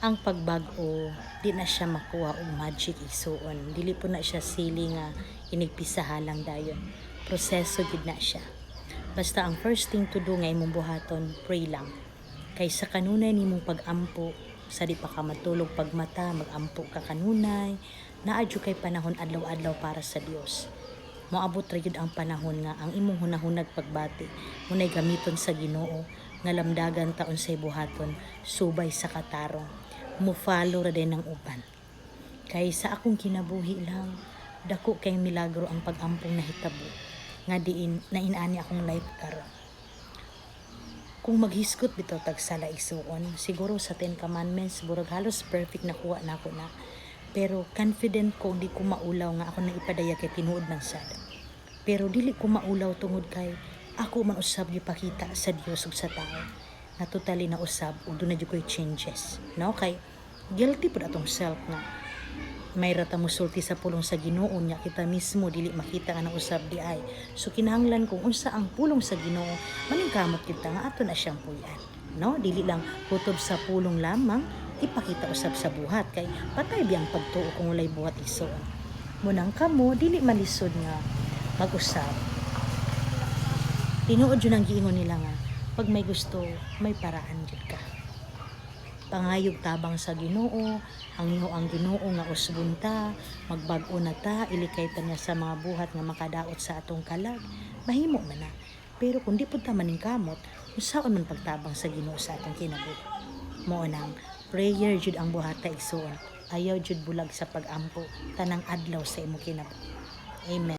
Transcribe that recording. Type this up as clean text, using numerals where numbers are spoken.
Ang pagbag-o, di na siya makuha og magic, igsuon. Dili po na siya sili nga inigpisaha lang dayon. Proseso gid na siya. Basta ang first thing to do nga imong buhaton, pray lang. Kay sa kanunay nimong pag-ampo, sa di pa ka matulog, pagmata, mag-ampo ka kanunay, naa jud kay panahon adlaw-adlaw para sa Dios. Moabot ra gyud ang panahon nga ang imong hunahunag pagbati munay gamiton sa Ginoo nga lamdagan ta unsay buhaton subay sa katarong. Mo-follow ra din ang uban. Kay sa akong kinabuhi lang, dako kay milagro ang pag-ampong nahitabo nga diin na inani akong life karon. Kung maghisgot bitaw tag sala, igsuon, siguro sa Ten Commandments, burag halos perfect nakuha nako na. Pero confident ko, di ko maulaw nga ako nang ipadayag kay tinuod man sad. Pero dili ko maulaw tungod kay ako man usab gipakita sa Dios ug sa tao na totally na usab ug duna jud koy changes, no? Kay guilty pud atong self nga may rata musulti sa pulong sa Ginoo nya kita mismo dili makita nga nausab di ay. So kinahanglan kung unsa ang pulong sa Ginoo, maningkamot kita nga ato na siyang puy-an, no? Dili lang kutob sa pulong lamang, ipakita usab sa buhat, kay patay biyang pagtuo kung walay buhat, igsuon. Munang kamo dili malisod nga mag-usab. Tinuod jud ang giingon nila nga pag may gusto, may paraan jud ka. Pangayog tabang sa Ginoo, hangyo ang Ginoo nga usbon ta, magbag-o na ta, ilikay ta niya sa mga buhat nga makadaot sa atong kalag, mahimo man na. Pero kung di pud ta maningkamot, unsaon man pagtabang sa Ginoo sa atong kinabuhi? Mao nang prayer jud ang buhata, igsuon. Ayaw jud bulag sa pag-ampo tanang adlaw sa imong kinabuhi. Amen.